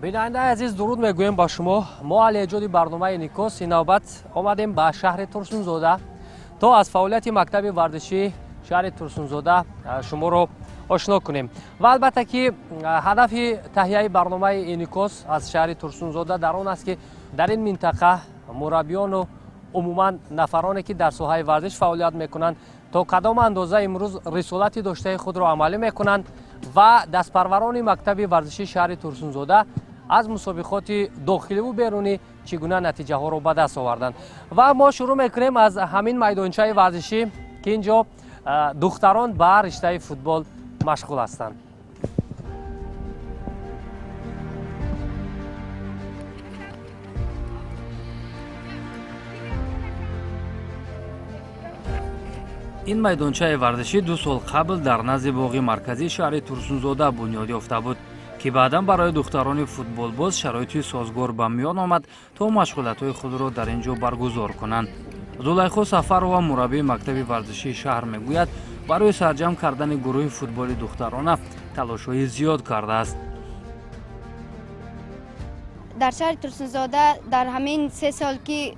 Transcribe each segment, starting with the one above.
Бинандаи азиз, дуруд мегӯем ба шумо. Мо аҳли эҷоди барномаи Инъикос ин навбат омадем ба шаҳри Турсунзода, то аз фаъолияти мактаби варзишии шаҳри Турсунзода шуморо ошно кунем. Ва албатта ки ҳадафи таҳияи барномаи Инъикос аз шаҳри Турсунзода дар он аст, ки дар ин минтақа мураббиёну умуман нафароне, ки дар соҳаи варзиш фаъолият мекунанд, то кадом андоза имрӯз рисолати доштаи худро амалӣ мекунанд ва дастпарварони мактаби варзишии шаҳри Турсунзода аз мусобиқоти дохиливу берунӣ чӣ гуна натиҷаҳоро ба даст оварданд. Ва мо шурӯъ мекунем аз ҳамин майдончаи варзишӣ, ки ин ҷо духтарон ба риштаи футбол машғул ҳастанд. Ин майдончаи варзишӣ 2 сол қабл дар назди боғи марказии шаҳри Турсунзода бунёд ёфта буд, ки баъдан барои духтарони футболбоз шароити созгор ба миён омад, то машғулиятҳои худро дар ин ҷо баргузор кунанд. Зулайхо Сафарова, мураббии мактаби варзишии шаҳр, мегӯяд, барои сарҷамъ кардани гурӯҳи футболи духтарона талошҳои зиёд кардааст. Дар шаҳри Турсунзода дар ҳамин 3 сол, ки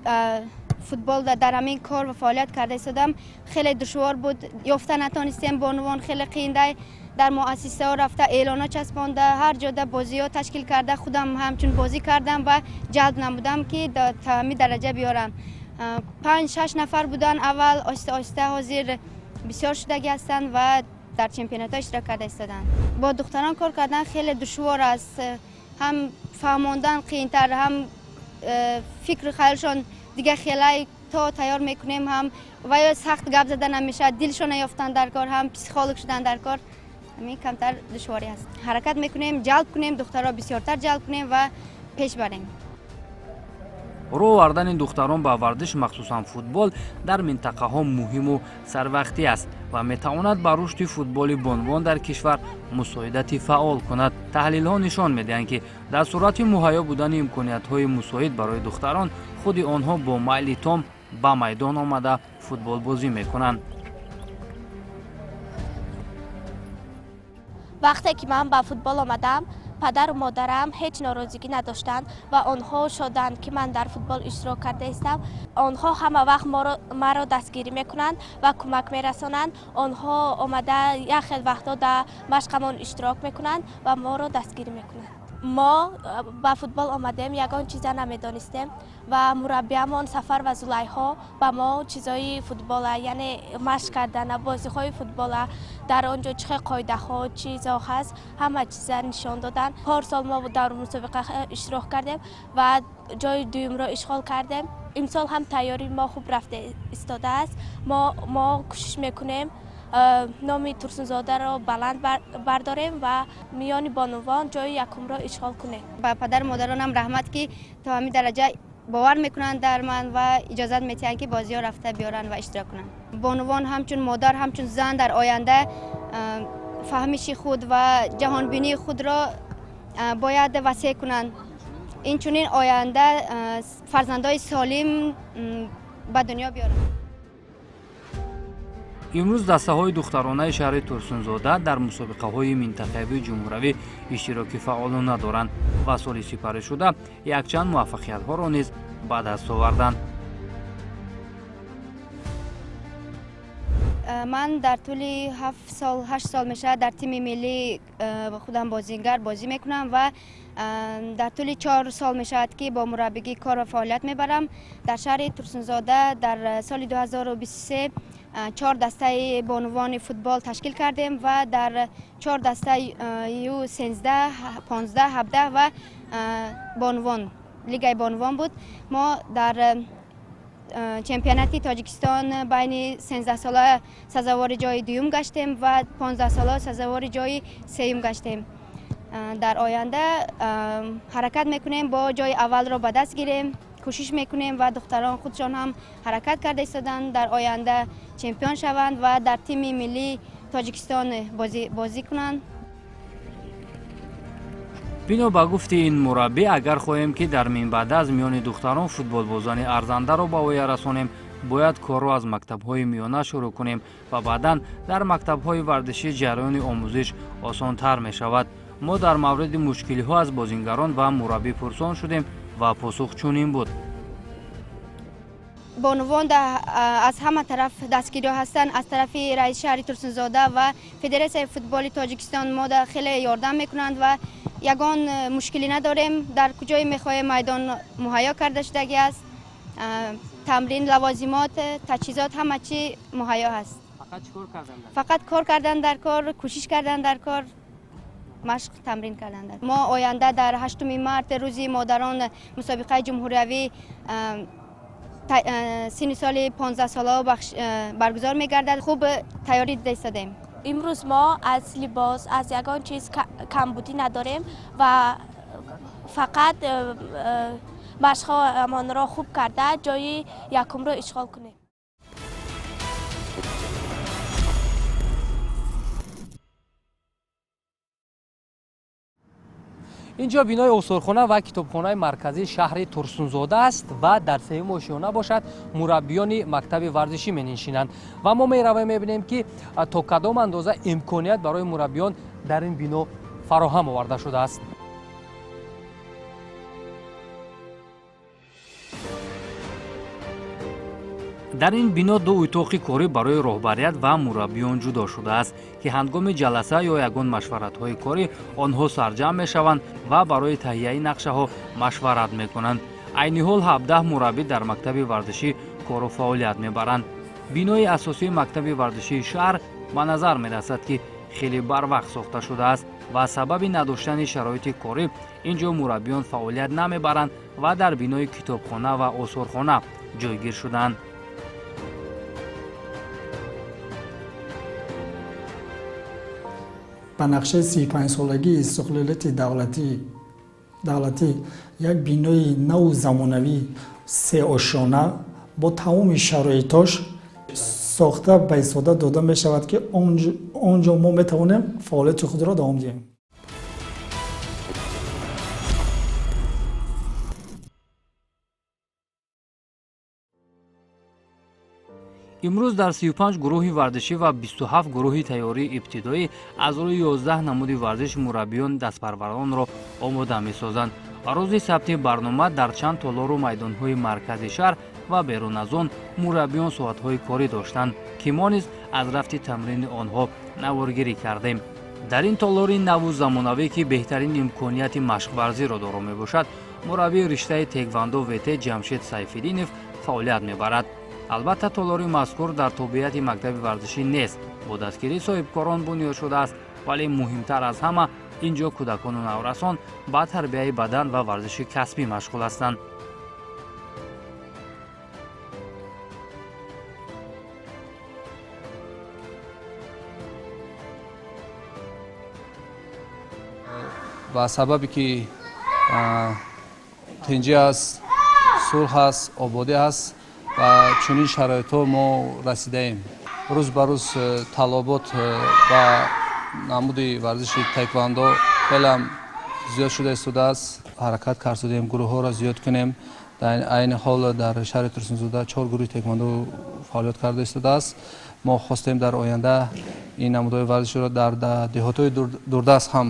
футбол дар ҳамин кор ва фаъолият карда истодам, хеле душвор буд, ёфта натонистем бонувон, хеле қииндай. Дар муассисаҳо рафта, эълонҳо часпонда, ҳар ҷода бозиҳо ташкил карда, худам ҳамчун бозӣ кардам ва ҷалб намудам, ки то ҳамин дараҷа биёрам. 5-6 нафар буданд аввал, оҳиста оҳиста ҳозир бисёр шудагӣ ҳастанд ва дар чемпионатҳо иштирок карда истоданд. Бо духтарон кор кардан хеле душвор аст, ҳам фаҳмондан қиинтар, ҳам фикру хаёлшон дигар хелай, то тайёр мекунем, ҳам ва ё сахт гап зада намешавад, дилшона ёфтан дар кор, ҳам психолог шудан дар кор, ҳамин камтар душворӣ аст. Ҳаракат мекунем ҷалб кунем, духтарро бисёртар ҷалб кунем ва пеш барем. Рӯ овардани духтарон ба варзиш, махсусан футбол, дар минтақаҳо муҳиму сарвақтӣ аст ва метавонад ба рушди футболи бонувон дар кишвар мусоидати фаъол кунад. Таҳлилҳо нишон медиҳанд, ки дар сурати муҳайё будани имкониятҳои мусоид барои духтарон, худи онҳо бо майли том ба майдон омада футболбозӣ мекунанд. Вақте ки ман ба футбол омадам, падару модарам ҳеҷ норозигӣ надоштанд ва онҳо шоданд, ки ман дар футбол иштирок карда истам. Онҳо ҳама вақт маро дастгирӣ мекунанд ва кӯмак мерасонанд. Онҳо омада як хел вақтҳо дар машқамон иштирок мекунанд ва моро дастгирӣ мекунанд. Мо ба футбол омадем, ягон чиза намедонистем ва мураббиямон Сафар ва Зулайҳо ба мо чизои футбола, яъне машқ кардана, бозиҳои футбола, дар он ҷо чӣ хел қоидаҳо, чизо ҳаст, ҳама чиза нишон доданд. Пор сол мо дар мусобиқа иштирок кардем ва ҷои дуюмро ишғол кардем. Имсол ҳам тайёрии мо хуб рафта истодааст. Мо кӯшиш мекунем номи Турсунзодаро баланд бардорем ва миёни бонувон ҷои якумро ишғол кунем. Ба падару модаронам раҳмат, ки то ҳамин дараҷа бовар мекунанд дар ман ва иҷозат метиҳанд, ки бозиҳо рафта биёранд ва иштирок кунанд. Бонувон ҳамчун модар, ҳамчун зан дар оянда фаҳмиши худ ва ҷаҳонбинии худро бояд васеъ кунанд. Инчунин оянда фарзандои солим ба дунё биёранд. Имрӯз дастаҳои духтаронаи шаҳри Турсунзода дар мусобиқаҳои минтақавии ҷумҳуравӣ иштироки фаъолона доранд ва соли сипаришуда якчанд муваффақиятҳоро низ ба даст оварданд. Ман дар тӯли 7 сол, 8 сол мешавад, дар тими миллӣ худам бозингар бозӣ мекунам ва дар тӯли 4 сол мешавад, ки бо мураббигӣ кор ва фаъолият мебарам. Дар шаҳри Турсунзода дар соли 2023 чор дастаи бонувони футбол ташкил кардем ва дар чор дастаи ю 13, 15, 17 ва бонувон, лигаи бонувон буд. Мо дар чемпионати Тоҷикистон байни 13сола сазовори ҷои дуюм гаштем ва 15сола сазовори ҷои сеюм гаштем. Дар оянда ҳаракат мекунем, бо ҷои аввалро ба даст гирем, кӯшиш мекунем ва духтарон худшон ҳам ҳаракат карда истоданд, дар оянда чемпион шаванд ва дар тими миллии Тоҷикистон бозӣ кунанд. Бино ба гуфти ин мураббӣ, агар хоҳем, ки дар минбаъда аз миёни духтарон футболбозони арзандаро ба воя расонем, бояд корро аз мактабҳои миёна шурӯъ кунем ва баъдан дар мактабҳои варзишӣ ҷараёни омӯзиш осонтар мешавад. Мо дар мавриди мушкилиҳо аз бозингарон ва мураббӣ пурсон шудем ва посух чунин буд. Бонувон аз ҳама тараф дастгириҳо ҳастанд. Аз тарафи раиси шаҳри Турсунзода ва Федератсияи футболи Тоҷикистон мо хеле ёрдам мекунанд ва ягон мушкилӣ надорем. Дар куҷое мехоҳем майдон муҳайё карда шудагӣ аст. Тамрин, лавозимот, таҷҳизот ҳама чӣ муҳайё ҳаст. Фақат кор кардан дар кор, кӯшиш кардан дар кор, машқ тамрин кардан дар. Мо оянда дар 8 март рӯзи модарон мусобиқаи ҷумҳуриявӣ синни соли 15 сола баргузор мегардад. Хуб тайёрӣ дида истодаем. Имрӯз мо аз либос, аз ягон чиз камбудӣ надорем ва фақат машқҳоамонро хуб карда ҷои якумро ишғол кунем. Инҷо бинои осорхона ва китобхонаи марказии шаҳри Турсунзода аст ва дар сеюм ошёна бошад мураббиёни мактаби варзишӣ менишинанд. Ва мо меравем мебинем, ки то кадом андоза имконият барои мураббиён дар ин бино фароҳам оварда шудааст. Дар ин бино ду утоқи корӣ барои роҳбарият ва мураббиён ҷудо шудааст, ки ҳангоми ҷаласа ё ягон машваратҳои корӣ онҳо сарҷамъ мешаванд ва барои таҳияи нақшаҳо машварат мекунанд. Айни ҳол 17 мураббӣ дар мактаби варзишӣ кору фаъолият мебаранд. Бинои асосии мактаби варзишии шаҳр ба назар мерасад, ки хеле барвақт сохта шудааст ва сабаби надоштани шароити корӣ ин ҷо мураббиён фаъолият намебаранд ва дар бинои китобхона ва осорхона ҷойгир шуданд. Ба нақшаи 35-солагии истиқлолияти давлатӣ як бинои наву замонавӣ сеошёна бо тамоми шароитош сохта ба истифода дода мешавад, ки он ҷо мо метавонем фаъолияти худро давом диҳем. Имрӯз дар 35 гурӯҳи варзишӣ ва 27 гурӯҳи тайёрии ибтидоӣ аз рӯи 11 намуди варзиш мураббиён дастпарваронро омода месозанд. Рӯзи сабти барнома дар чанд толору майдонҳои маркази шаҳр ва берун аз он мураббиён соатҳои корӣ доштанд, ки мо низ аз рафти тамрини онҳо наворгирӣ кардем. Дар ин толори наву замонавӣ, ки беҳтарин имконияти машқварзиро доро мебошад, мураббии риштаи теквандо ВТ Ҷамшед Сайфиддинов фаъолият мебарад. Албатта, толори мазкур дар тобеияти мактаби варзишӣ нест, бо дастгирии соҳибкорон бунёд шудааст, вале муҳимтар аз ҳама ин ҷо кӯдакону наврасон ба тарбияи бадан ва варзиши касбӣ машғул ҳастанд. Ба сабабе ки тинҷӣ аст, сулҳ аст, ободӣ аст ва чунин шароитҳо мо расидаем. Рӯз ба рӯз талабот ба намуди варзиши таеквондо хелеам зиёд шуда истодааст. Ҳаракат кардем гурӯҳҳоро зиёд кунем. Дар айни ҳол дар шаҳри Турсунзода 4 гурӯҳи таеквондо фаъолият карда истодааст. Мо хостем дар оянда ин намудҳои варзишро дар деҳотҳои дурдаст ҳам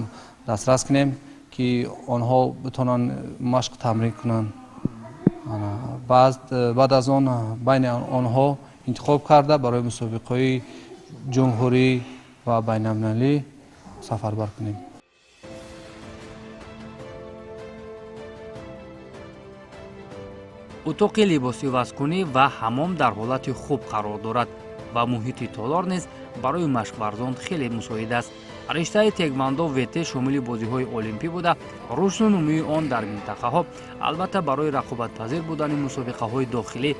дастрас кунем, ки онҳо битавонанд машқ тамрин кунанд. Баъд аз он байни онҳо интихоб карда барои мусобиқаҳои ҷумҳурӣ ва байналмилалӣ сафарбар кунем. Утоқи либосивазкунӣ ва ҳамом дар ҳолати хуб қарор дорад ва муҳити толор низ барои машқварзон хеле мусоид аст. Риштаи теквондо ВТ шомили бозиҳои олимпӣ буда, рушду нумӯи он дар минтақаҳо албатта барои рақобатпазир будани мусобиқаҳои дохилӣ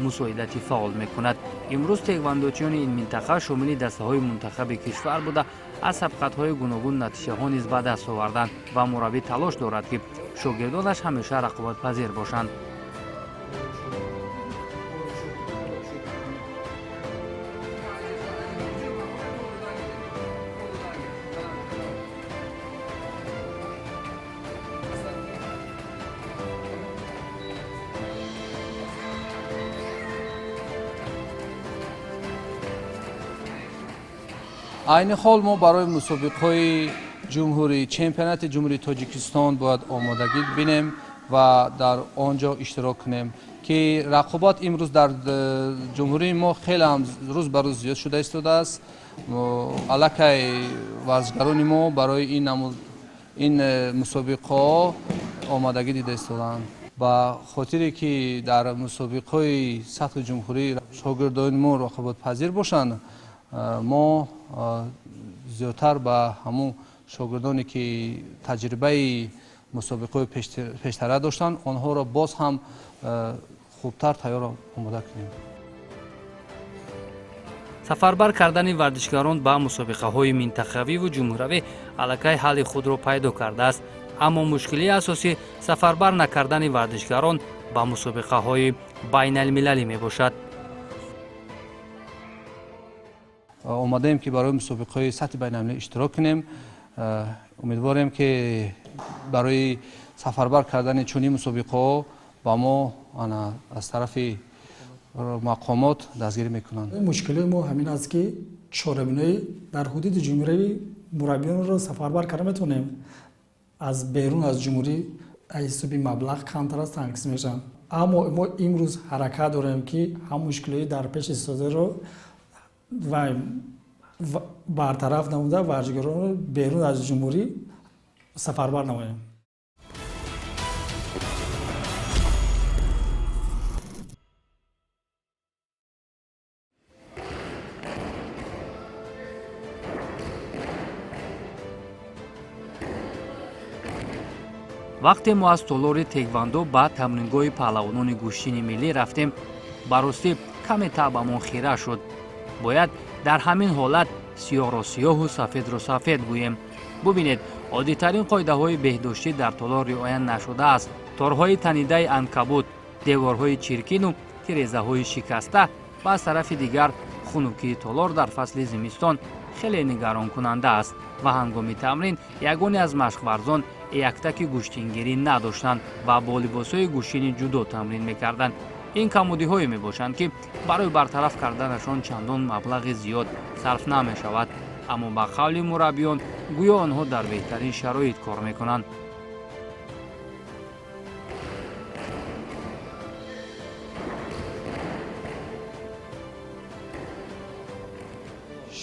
мусоидати фаъол мекунад. Имрӯз теквондочиёни ин минтақа шомили дастаҳои мунтахаби кишвар буда, аз сабқатҳои гуногун натиҷаҳо низ ба даст оварданд ва мураббӣ талош дорад, ки шогирдонаш ҳамеша рақобатпазир бошанд. Айни ҳол мо барои мусобиқаҳои ҷумҳурӣ, чемпионати Ҷумҳурии Тоҷикистон бояд омодагӣ бинем ва дар он ҷо иштирок кунем, ки рақобат имрӯз дар ҷумҳурии мо хеле ҳам рӯз ба рӯз зиёд шуда истодааст. Аллакай варзишгарони мо барои ин мусобиқаҳо омодагӣ дида истодаанд. Ба хотире ки дар мусобиқаҳои сатҳи ҷумҳурӣ шогирдони мо рақобатпазир бошанд, мо зиёдтар ба ҳамун шогирдоне ки таҷрибаи мусобиқаҳои пештара доштанд, онҳоро боз ҳам хубтар тайёр омода кунем. Сафарбар кардани варзишгарон ба мусобиқаҳои минтақавиву ҷумҳуравӣ аллакай ҳалли худро пайдо кардааст, аммо мушкилии асосӣ сафарбар накардани варзишгарон ба мусобиқаҳои байналмилалӣ мебошад. Омадаем ки барои мусобиқаҳои сатҳи байналмилалӣ иштирок кунем. Умедворем ки барои сафарбар кардани чунин мусобиқаҳо ба мо аз тарафи мақомот дастгирӣ мекунанд. Мушкилии мо ҳамин аст, ки чорабинои дар ҳудуди ҷумҳурӣ мураббиёнро сафарбар карда метавонем, аз берун аз ҷумҳурӣ аз ҳисоби маблағ камтар аст танқис мешаванд. Аммо мо имрӯз ҳаракат дорем, ки ҳам мушкилиҳои дар пеш истодаро ва бартараф намуда варзишгаронро берун аз ҷумҳурӣ сафарбар намоем. Вақте мо аз толори теквандо ба тамрингоҳи паҳлавонони гӯштини миллӣ рафтем, ба ростӣ каме таъбамон хира шуд. Бояд дар ҳамин ҳолат сиёҳро сиёҳу сафедро сафед гӯем. Бубинед, оддитарин қоидаҳои беҳдоштӣ дар толор риоя нашудааст. Торҳои танидаи анкабут, деворҳои чиркину тирезаҳои шикаста ва аз тарафи дигар хунукии толор дар фасли зимистон хеле нигаронкунанда аст ва ҳангоми тамрин ягоне аз машқварзон яктаки гӯштингирӣ надоштанд ва бо либосҳои гӯштини ҷудо тамрин мекарданд. Ин камбудиҳое мебошанд, ки барои бартараф карданашон чандон маблағи зиёд сарф намешавад, аммо ба қавли мураббиён гӯё онҳо дар беҳтарин шароит кор мекунанд.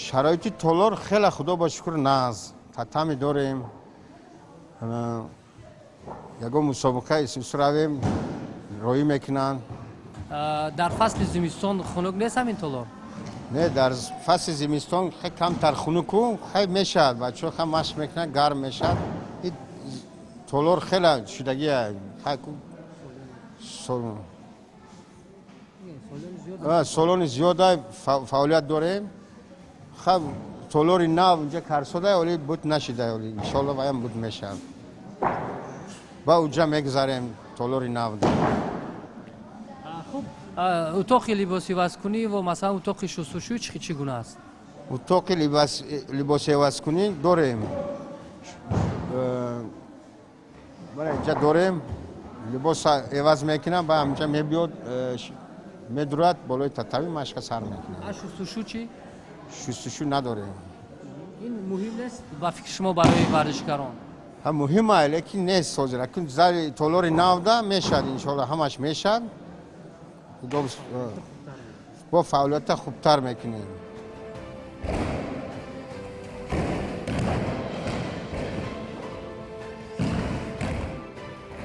Шароити толор хеле худо ба шукр нағз, татами дорем, ягон мусобиқа равем роӣ мекунанд. Дар фасли зимистон хунук нест ҳамин толор? Не, дар фасли зимистон хеле камтар хунуку хеле мешавад, бачаҳо хеле машқ мекунанд, гарм мешавад. Толор хеле шудагия, солони зиёда фаъолият дорем. Толори нав инҷа карсода, оли буд нашида, оли иншоалло ваям буд мешавад. Ба уҷа мегузарем толори нав. Хуб, утоқи либосивазкунӣ ва масалан утоқи шустушӯ чӣ гуна аст? Утоқи либосивазкунӣ дорем. Инҷа дорем, либос эваз мекунам, ба ҳаминҷа мебиёд, медурад, болои татами машқа сар мекунад. Шустушӯ чӣ? Шустушӯ надорем. Ин муҳим нест ба фикри шумо барои варзишгарон? Ҳа, муҳим аст, лекин нест ҳозир. Акун зали толори навда мешавад, иншоалло ҳамаш мешавад. Бо фаъолията хубтар мекунем.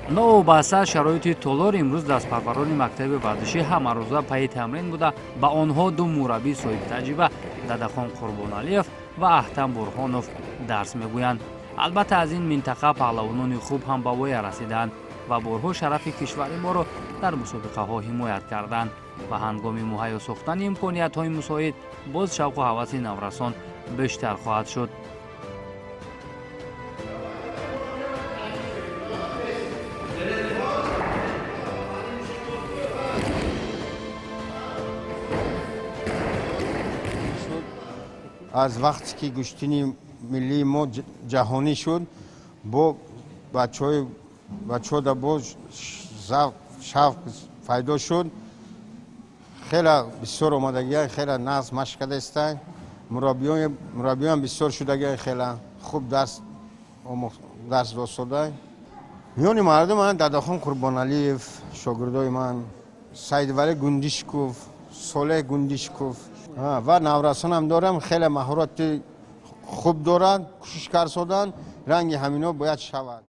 Новобаста шароити толор имрӯз дастпарварони мактаби варзишӣ ҳамарӯза пайи тамрин буда, ба онҳо ду мураббии соҳибтаҷриба Дадахон Қурбоналиев ва Аҳтам Бурҳонов дарс мегӯянд. Албатта аз ин минтақа паҳлавонони хуб ҳам ба воя расидаанд ва борҳо шарафи кишвари моро дар мусобиқаҳо ҳимоят карданд ва ҳангоми муҳайё сохтани имкониятҳои мусоид боз шавқу ҳаваси наврасон бештар хоҳад шуд. Аз вақте ки гӯштини миллии мо ҷаҳонӣ шуд, бо бачаҳода боз шавқ пайдо шуд. Хеле бисёр омадагиан, хеле нағз машқ кардаистанд. Мураббиён бисёр шудагиан, хеле хуб дарс Дарс додсода. Миёни мардум ман Дадахон Қурбоналиев, шогирдои ман, Саидвали Гундишков, Солеҳ Гундишков ва наврасонам дорам, хеле маҳорати хуб доранд, кӯшиш карсоданд, ранги ҳамино бояд шавад.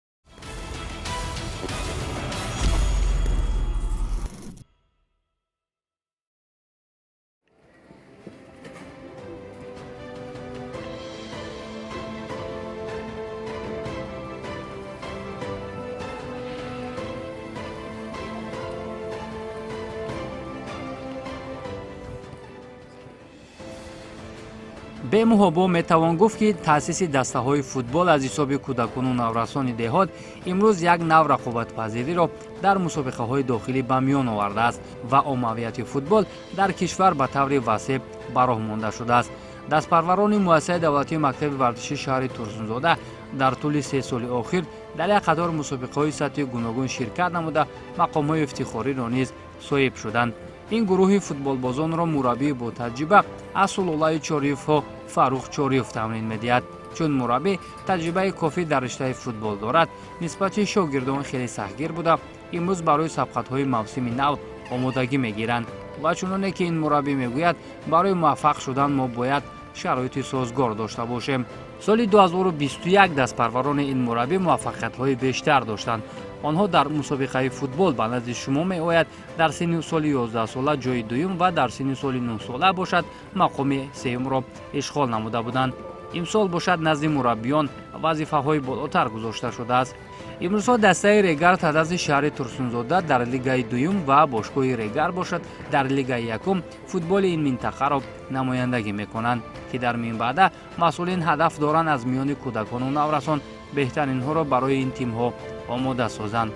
Бемуҳобо метавон гуфт, ки таъсиси дастаҳои футбол аз ҳисоби кӯдакону наврасони деҳот имрӯз як нав рақобатпазириро дар мусобиқаҳои дохилӣ ба миён овардааст ва оммавияти футбол дар кишвар ба таври васеъ ба роҳ монда шудааст. Дастпарварони муассисаи давлатии мактаби варзиши шаҳри Турсунзода дар тӯли 3 соли охир дар як қатор мусобиқаҳои сатҳи гуногун ширкат намуда, мақомҳои ифтихориро низ соҳиб шуданд. Ин гурӯҳи футболбозонро мураббии ботаҷриба аз сулолаи Чориевҳо Фаррух Чориев тамрин медиҳад. Чун мураббӣ таҷрибаи кофӣ дар риштаи футбол дорад, нисбати шогирдон хеле сахтгир буда, имрӯз барои сабқатҳои мавсими нав омодагӣ мегиранд. Ва чуноне ки ин мураббӣ мегӯяд, барои муваффақ шудан мо бояд шароити созгор дошта бошем. Соли 2021 дастпарварони ин мураббӣ муваффақиятҳои бештар доштанд. Онҳо дар мусобиқаи футбол ба назди шумо меояд дар синни соли 11сола ҷои дуюм ва дар синни соли 9сола бошад мақоми сеюмро ишғол намуда буданд. Имсол бошад назди мураббиён вазифаҳои болотар гузошта шудааст. Имрӯзҳо дастаи Регар тадази шаҳри Турсунзода дар лигаи дуюм ва бошгоҳи Регар бошад дар лигаи якум футболи ин минтақаро намояндагӣ мекунанд, ки дар минбаъда масъулин ҳадаф доранд аз миёни кӯдакону наврасон беҳтаринҳоро барои ин тимҳо омода созанд.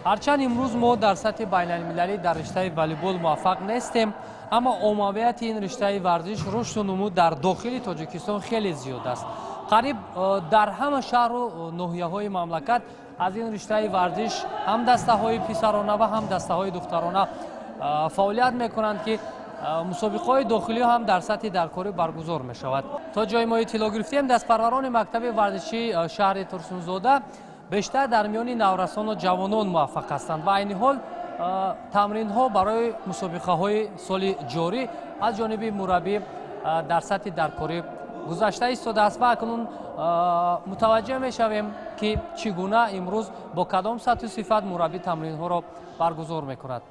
Ҳарчанд имрӯз мо дар сатҳи байналмилалӣ дар риштаи волейбол муваффақ нестем, аммо оммавияти ин риштаи варзиш рушду нумуд дар дохили Тоҷикистон хеле зиёд аст. Қариб дар ҳама шаҳру ноҳияҳои мамлакат аз ин риштаи варзиш ҳам дастаҳои писарона ва ҳам дастаҳои духтарона фаъолият мекунанд, ки мусобиқаҳои дохилӣ ҳам дар сатҳи даркорӣ баргузор мешавад. То ҷои мо иттилоъ гирифтем, дастпарварони мактаби варзишии шаҳри Турсунзода бештар дар миёни наврасону ҷавонон муваффақ ҳастанд ва айни ҳол тамринҳо барои мусобиқаҳои соли ҷорӣ аз ҷониби мураббӣ дар сатҳи даркорӣ гузашта истодааст ва акнун мутаваҷҷеҳ мешавем, ки чӣ гуна имрӯз бо кадом сатҳу сифат мураббӣ тамринҳоро баргузор мекунад.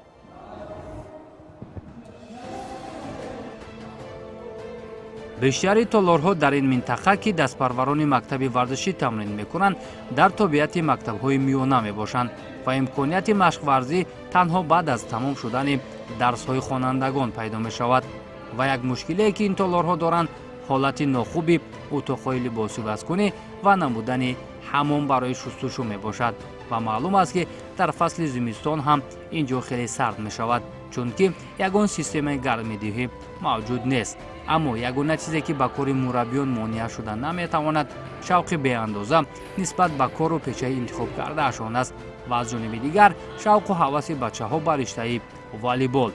Бештари толорҳо дар ин минтақа, ки дастпарварони мактаби варзишӣ тамрин мекунанд, дар тобеати мактабҳои миёна мебошанд ва имконияти машқварзӣ танҳо баъд аз тамом шудани дарсҳои хонандагон пайдо мешавад. Ва як мушкиле, ки ин толорҳо доранд, ҳолати нохуби утоқҳои либосивазкунӣ ва набудани ҳамом барои шустушу мебошад. Ва маълум аст, ки дар фасли зимистон ҳам ин ҷо хеле сард мешавад, чунки ягон системаи гармидиҳӣ мавҷуд нест. Аммо ягона чизе, ки ба кори мураббиён монеа шуда наметавонад, шавқи беандоза нисбат ба кору пешаи интихоб кардаашон аст ва аз ҷониби дигар шавқу ҳаваси бачаҳо ба риштаи волейбол.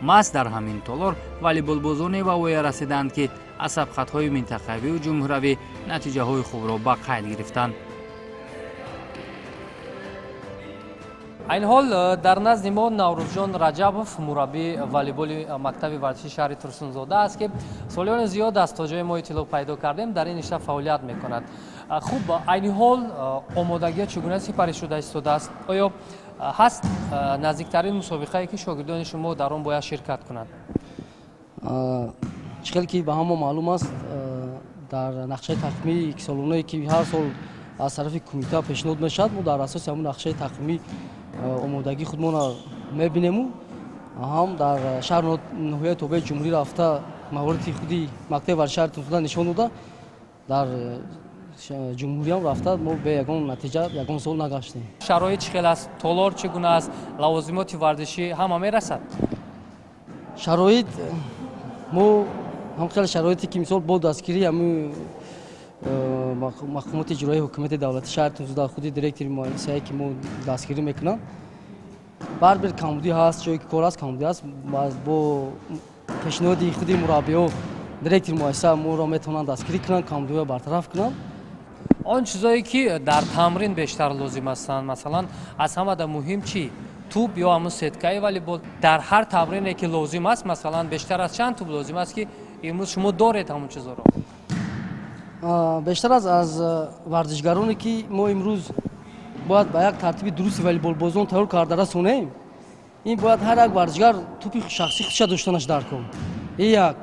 Маҳз дар ҳамин толор волейболбозоне ба воя расиданд, ки аз сабқатҳои минтақавию ҷумҳуравӣ натиҷаҳои хубро ба қайд гирифтанд. Айни ҳол дар назди мо Наврӯзҷон Раҷабов, мураббии волейболи мактаби варзиши шаҳри Турсунзода аст, ки солиёни зиёд аст то ҷои мо иттилоъ пайдо кардем дар ин ришта фаъолият мекунад. Хуб, айни ҳол омодагиҳо чӣ гуна сипарӣ шуда истодааст? Оё ҳаст наздиктарин мусобиқае, ки шогирдони шумо дар он бояд ширкат кунанд? Чӣ хел ки ба ҳама маълум аст, дар нақшаи тақвимии солонае, ки ҳар сол аз тарафи кумита пешниҳод мешавад, мо дар асоси ҳамун нақшаи тақвимӣ омодагии худмонро мебинему ҳам дар шаҳр ноҳияи тобеи ҷумҳурӣ рафта маҳорати худи мактаби варзиши шаҳри Турсунзода нишон дода, дар ҷумҳуриям рафта мо бе ягон натиҷа ягон сол нагаштем. Шароит чӣ хел аст? Толор чӣ гуна аст? Лавозимоти варзишӣ ҳама мерасад? Шароит мо ҳам хеле шароите, ки мисол бо дастгирии ҳамин мақомоти иҷроии ҳукумати давлати шаҳри Турсунзода, худи директори муассисае, ки мо дастгирӣ мекунанд, барбир камбудӣ ҳаст, ҷое ки кор аст камбудӣ ҳаст. Бо пешниҳоди худи мураббиҳо директори муассиса моро метавонанд дастгирӣ кунанд, камбудиҳоро бартараф кунанд. Он чизое, ки дар тамрин бештар лозим ҳастанд, масалан, аз ҳамада муҳим чӣ? Тӯб ё ҳамун сеткаи волейбол дар ҳар тамрине, ки лозим аст, масалан, бештар аз чанд тӯб лозим аст, ки имрӯз шумо доред ҳамун чизоро? Бештар аз варзишгароне, ки мо имрӯз бояд ба як тартиби дурусти волейболбозон тайёр карда расонем, ин бояд ҳар як варзишгар тӯпи шахсии худша доштанаш дар кор. Ин як.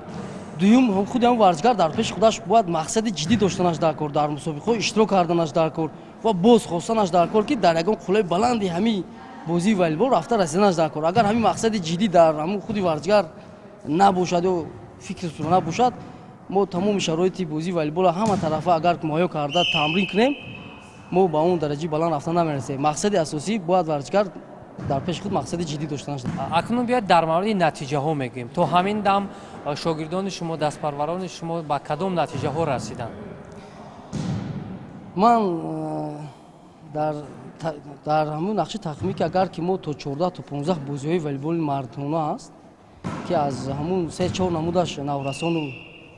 Дуюм, худи ҳам варзишгар дар пеши худаш бояд мақсади ҷиддӣ доштанаш дар кор, дар мусобиқаҳо иштирок карданаш дар кор ва боз хостанаш дар кор, ки дар ягон қуллаи баланди ҳамин бозии волейбол рафта расиданаш дар кор. Агар ҳамин мақсади ҷиддӣ дар ҳамун худи варзишгар набошад ё фикри набошад, мо тамоми шароити бозии волейболро ҳама тарафа агар муҳайё карда тамрин кунем, мо ба он дараҷаи баланд рафта намерасем. Мақсади асосӣ бояд варзишгар дар пеши худ мақсади ҷиддӣ доштанаш. Акнун биёед дар мавриди натиҷаҳо мегӯем. То ҳамин дам шогирдони шумо, дастпарварони шумо ба кадом натиҷаҳо расиданд? Ман дар ҳамун нақши тақвимӣ, ки агар ки мо то 14 то 15 бозиҳои волейболи мардона аст, ки аз ҳамун 3-4 намудаш наврасону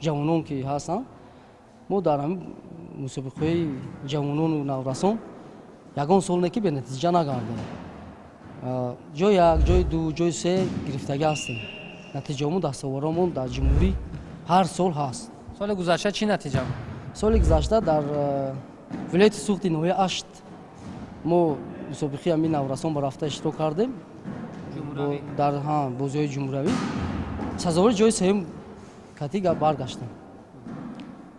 ҷавонон ки ҳастанд, мо дар ҳамин мусобиқаҳои ҷавонону наврасон ягон сол не, ки бенатиҷа нагардем. Ҷои як, ҷои ду, ҷои се гирифтагӣ ҳастем. Натиҷаҳомон, дастоварҳомон дар ҷумҳурӣ ҳар сол ҳаст. Соли гузашта чӣ натиҷа буд? Соли гузашта дар вилояти Суғди ноҳияи Ашт мо мусобиқаи ҳамин наврасон ба рафта иштирок кардем. Дар бозиҳои ҷумҳуриявӣ сазовори ҷои сеюм катӣ баргаштем.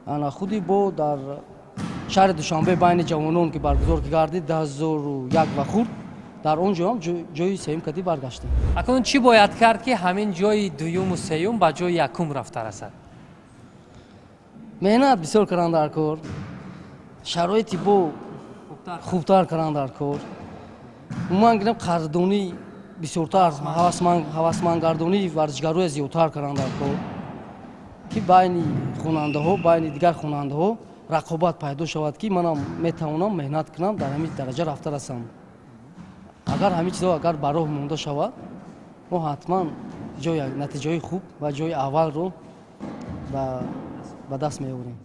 Ана худи бо дар шаҳри Душанбе байни ҷавонон, ки баргузор гардид 2001 ва хурд, дар он ҷоам ҷои сеюм катӣ баргаштем. Акнун чӣ бояд кард, ки ҳамин ҷои дуюму сеюм ба ҷои якум рафта расад? Меҳнат бисёр кардан дар кор, шароити бо хубтар кардан дар кор, умуман гирем қадрдонӣ бисёртар, ҳавасмандгардонии варзишгароя зиёдтар кардан дар кор, ки байни хонандаҳо, байни дигар хонандаҳо рақобат пайдо шавад, ки манам метавонам меҳнат кунам, дар ҳамин дараҷа рафта расам. Агар ҳамин чизҳо агар ба роҳ монда шавад, мо ҳатман натиҷаҳои хуб ва ҷои аввалро ба даст меорем.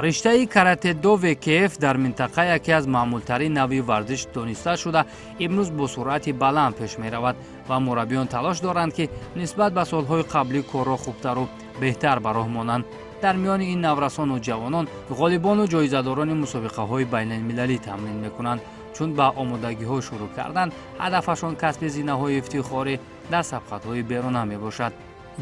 Риштаи карате-до ВКФ дар минтақа яке аз маъмултарин навъи варзиш дониста шуда, имрӯз бо суръати баланд пеш меравад ва мураббиён талош доранд, ки нисбат ба солҳои қаблӣ корро хубтару беҳтар ба роҳ монанд. Дар миёни ин наврасону ҷавонон ғолибону ҷоизадорони мусобиқаҳои байналмилалӣ тамрин мекунанд, чун ба омодагиҳо шурӯъ карданд, ҳадафашон касби зинаҳои ифтихорӣ дар сабқатҳои беруна мебошад.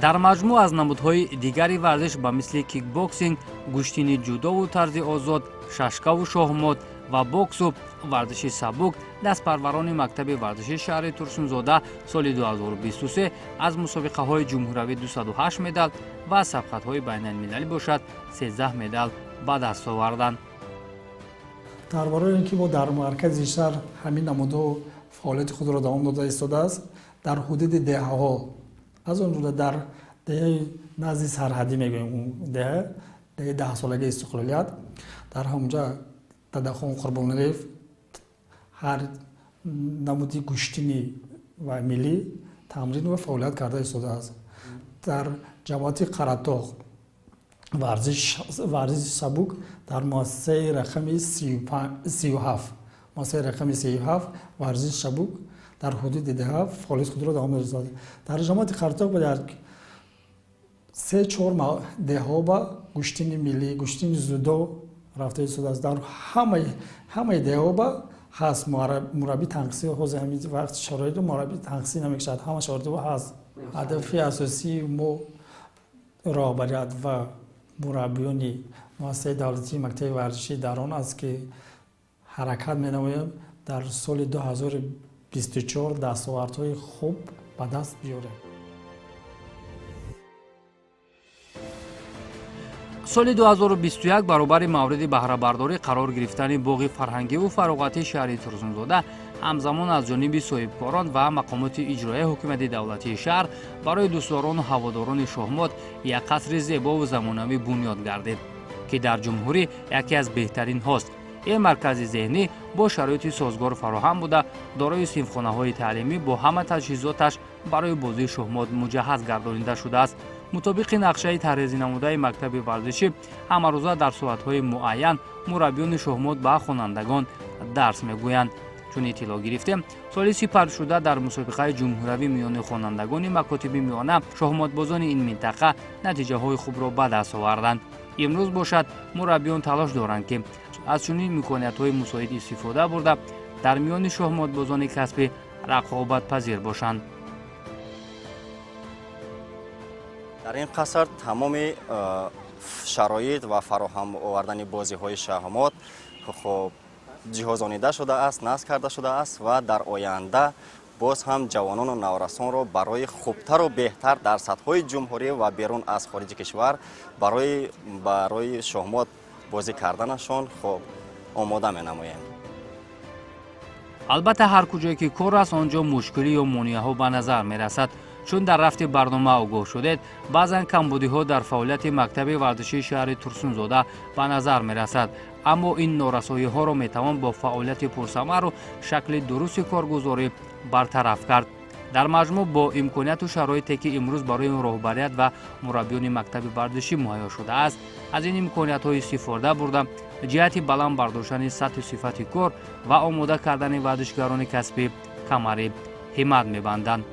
Дар маҷмӯъ аз намудҳои дигари варзиш ба мисли кикбоксинг, гӯштини ҷудову тарзи озод, шашкаву шоҳмот ва боксу варзиши сабук, дастпарварони мактаби варзиши шаҳри Турсунзода соли 2023 аз мусобиқаҳои ҷумҳуравӣ 208 медал ва сабқатҳои байналмилалӣ бошад 13 медал ба даст оварданд. Дар барои ин ки мо дар маркази шаҳр ҳамин намудҳо фаъолияти худро давом дода истодааст, дар ҳудуди деҳаҳо, аз он ҷумла дар деҳаи назди сарҳадӣ мегӯем, деҳа деҳаи даҳсолагии истиқлолият, дар ҳамонҷа Дадахон Қурбоналиев ҳар намуди гӯштини ва миллӣ тамрин ва фаъолият карда истодааст. Дар ҷамоати Қаратоғ варзиши сабук дар муассисаи рақами 37, Муассисаи рақами 37 варзиши сабук дар ҳудуди деҳа фаъолияти худро давом додааст. Дар ҷамоати Қартоқ дар 3-4 деҳаҳо ба гӯштини миллӣ, гӯштини зудо рафта истодааст. Дар ҳамаи деҳаҳо ба ҳаст мураббии танқисӣ. Ҳозир ҳамин вақт шароиту мураббии танқисӣ намекашад, ҳама шароиту ҳаст. Ҳадафи асосии мо роҳбарият ва мураббиёни муассисаи давлатии мактаби варзишӣ дар он аст, ки ҳаракат менамоем дар соли 2024 дастовардҳои хуб ба даст биёрем. Соли 2021 баробари мавриди баҳрабардорӣ қарор гирифтани боғи фарҳангиву фароғатии шаҳри Турсунзода ҳамзамон аз ҷониби соҳибкорон ва мақомоти иҷроияи ҳукумати давлатии шаҳр барои дӯстдорону ҳаводорони шоҳмот як қасри зебову замонавӣ бунёд гардид, ки дар ҷумҳурӣ яке аз беҳтаринҳост. Ин маркази зеҳнӣ бо шароити созгор фароҳам буда, дорои синфхонаҳои таълимӣ бо ҳама таҷҳизоташ барои бозии шоҳмот муҷаҳҳаз гардонида шудааст. Мутобиқи нақшаи тарҳрезинамудаи мактаби варзишӣ, ҳамарӯза дар соатҳои муайян мураббиёни шоҳмот ба хонандагон дарс мегӯянд. Чун иттилоъ гирифтем, соли сипаршуда дар мусобиқаи ҷумҳуравӣ миёни хонандагони макотиби миёна шоҳмотбозони ин минтақа натиҷаҳои хубро ба даст оварданд. Имрӯз бошад, мураббиён талош доранд, ки аз чунин имкониятҳои мусоид истифода бурда, дар миёни шоҳмотбозони касбӣ рақобатпазир бошанд. Дар ин қаср тамоми шароит ва фароҳам овардани бозиҳои шоҳмот хуб ҷиҳозонида шудааст, насб карда шудааст ва дар оянда боз ҳам ҷавонону наврасонро барои хубтару беҳтар дар сатҳҳои ҷумҳурӣ ва берун аз хориҷи кишвар барои шоҳмот бозӣ карданашон хуб омода менамоем. Албатта, ҳар куҷое ки кор аст, он ҷо мушкилӣ ё монеаҳо ба назар мерасад. Чун дар рафти барнома огоҳ шудед, баъзан камбудиҳо дар фаъолияти мактаби варзишии шаҳри Турсунзода ба назар мерасад. Аммо ин норасоиҳоро метавон бо фаъолияти пурсамару шакли дурусти коргузорӣ бартараф кард. Дар маҷмӯъ, бо имконияту шароите ки имрӯз барои роҳбарият ва мураббиёни мактаби варзишӣ муҳайё шудааст, аз ин имкониятҳо истифода бурда, ҷиҳати баланд бардоштани сатҳу сифати кор ва омода кардани варзишгарони касбӣ камари ҳиммат мебанданд.